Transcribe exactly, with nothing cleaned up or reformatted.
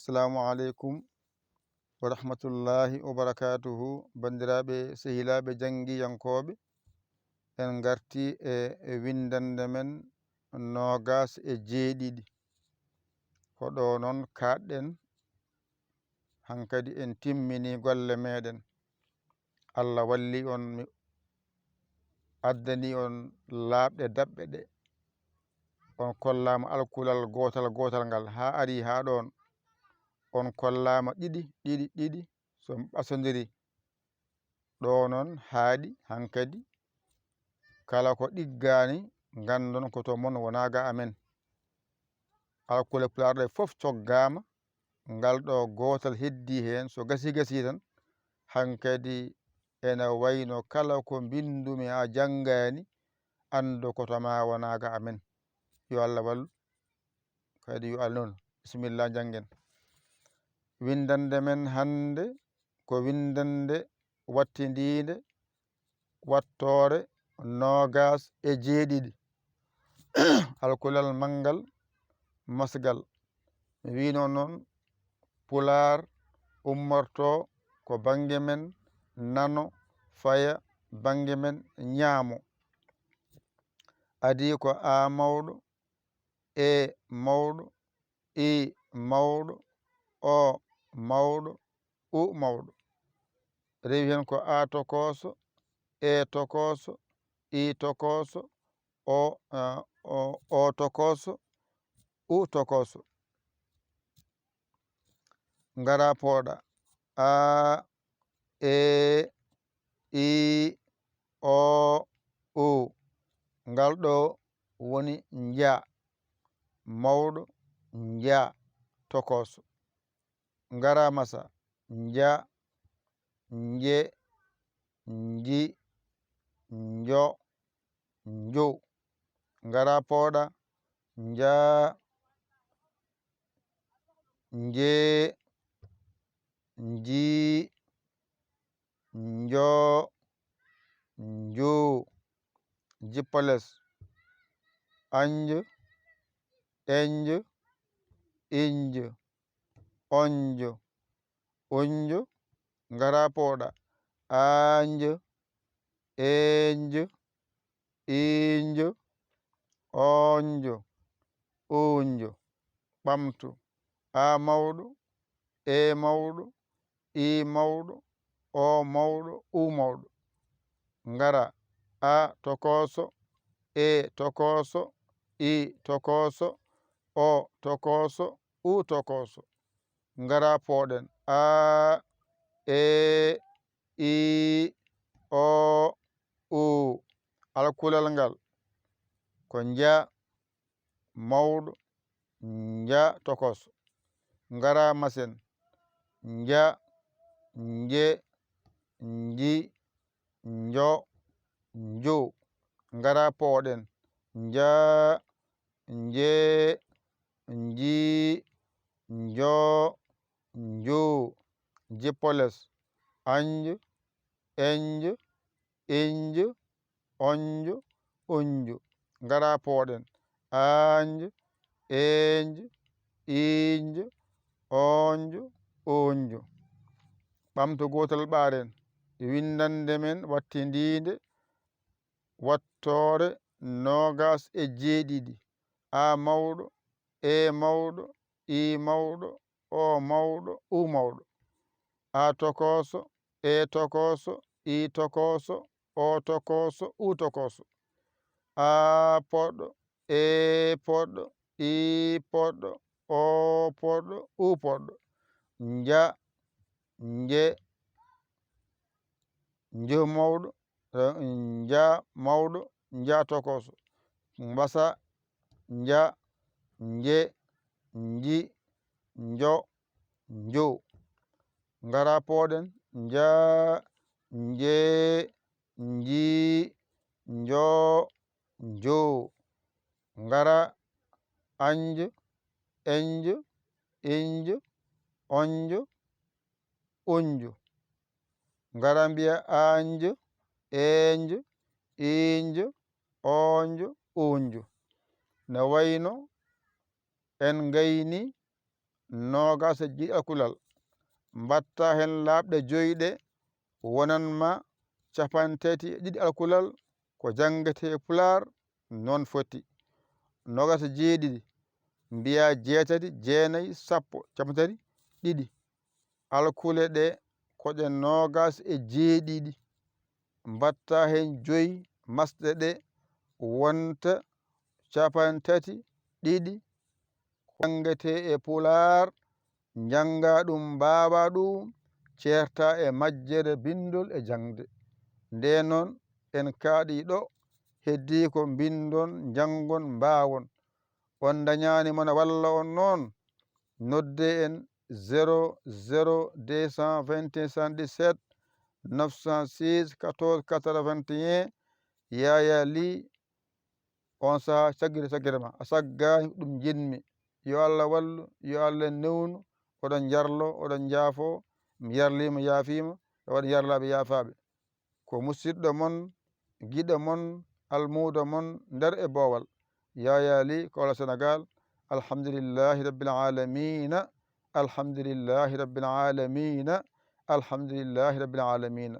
Assalamu aleykum wa rahmatullahi wa barakatuhu. Banndiraaɓe, sehilaaɓe, janngiyankooɓe, en ngartii e, e winndannde men noogaas e jeeɗiɗi. Ko ɗo noon kaaɗɗen, hankadi en timminii golle meeɗen. Allah walli on, mi addani on laaɓɗe daɓɓe ɗe. On kollaama alkulal gootal gootal ngal haa ari haa ɗoon. On kollaama ɗiɗi, ɗiɗi, ɗiɗi, so ɓasondiri. Ɗo noon haaɗi hankadi, kala ko ɗiggaani, nganndon ko to mon, wonaa ga amen. Alkule Pulaar ɗe fof coggaama, ngal ɗo gootal heddii heen, so gasii gasii tan, hankadi ena wayno kala ko mbinndu-mi a janngaani, anndu ko to maa, wonaa ga amen. Yo Allah wallu, kadi yo Allah noon. Bisimilla, njanngen. Winndannde men hannde ko winndannde wattindiinde, wattoore noogaas e jeeɗiɗi. Alkulal manngal, masgal. Mi wiino noon, Pulaar ummorto ko bannge men nano, faya bannge men ñaamo. Adii ko a mawɗo, e mawɗo, i mawɗo, o mawɗo, u mawɗo. Rewi heen ko a tokooso, e tokooso, i tokooso, o, a, o, o tokooso, u tokooso. Ngara pooɗa. A, e, i, o, u. Ngal ɗo woni nja. Mawɗo, nja, tokooso. Ngara masa. Nja, nje, nji, njo, nju. Ngara pooɗa. Nja, nje, nji, njo, nju. Jippo les. Anj, enj, inj, onj, unj. Ngara pooɗa. Anj, enj, inj, onj, unj. Ɓamtu. A mawɗo, e mawɗo, i mawɗo, o mawɗo, u mawɗo. Ngara. A tokooso, e tokooso, i tokooso, o tokooso, u tokooso. Ngara pooɗen. A, e, i, o, u. Alkulal ngal ko nja. Mawɗo, nja, tokooso. Ngara masen. Nja, nje, nji, njo, nju. Ngara pooɗen. Nja, nje, nji, njo, nju. Jippo les. Anj, enj, inj, onj, unj. Ngara pooɗen. Anj, enj, inj, onj, unj. Ɓamto gootal ɓaaren. Winndannde men wattindiinde, wattoore noogaas e jeeɗiɗi. A mawɗo, e mawɗo, i mawɗo, o mawɗo, u mawɗo. A tokooso, e tokooso, i tokooso, o tokooso, u tokooso. A poɗɗo, e poɗɗo, i poɗɗo, o poɗɗo, u poɗɗo. Nja, nje, nju mawɗo, eh, nja mawɗo, nja tokooso. Mbasa, nja, nje, nji, njo, nju. Ngara pooɗen. Nja, nje, nji, njo, nju. Ngara. Anj, enj, inj, onj, unj. Ngara mbiya anj, enj, inj, onj, unj. Ne wayno en ngayni noogaas e jeeɗiɗi alkulal, mbaɗtaa heen laaɓɗe joy ɗe, wonan ma cappanɗe tati e ɗiɗi alkulal ko janngetee e Pulaar, noon foti. Noogaas e jeeɗiɗi, mbiyaa jeetati, jeenayi, sappo, cappanɗe tati, ɗiɗi. Alkule ɗe ko ɗe noogaas e jeeɗiɗi, mbaɗtaa heen joy, masɗe ɗe wonta cappanɗe tati, ɗiɗi, janngetee e Pulaar, njanngaa ɗum, mbaawaa ɗum, ceertaa e majjere binndol e jaŋde. Ndeen noon, en kaaɗii ɗo, heddii ko mbinndon, njanngon, mbaawon. On ndañaani mo na walla on noon, noddee en zéro zéro deux cent vingt et un soixante-dix-sept neuf cent seize quatorze quatre-vingt-un. Yaayaa Lih, on sahaa saggiri saggirma, a saggaani, ɗum njiɗmi. Yo Allah wallu, yo Allah newnu, oɗon njarlo, oɗon njaafo, mi yarliima, yaafiima, e waɗa yarlaaɓe, yaafaaɓe. Ko musidɗo mon, giɗo mon, almuudo mon nder e boowal, Yaayaa Lih, Kaolack, Senegaal. Alhamdulillahi Rabbil Aalamiina, Alhamdulillahi Rabbil Aalamiina, Alhamdulillahi Rabbil Aalamiina.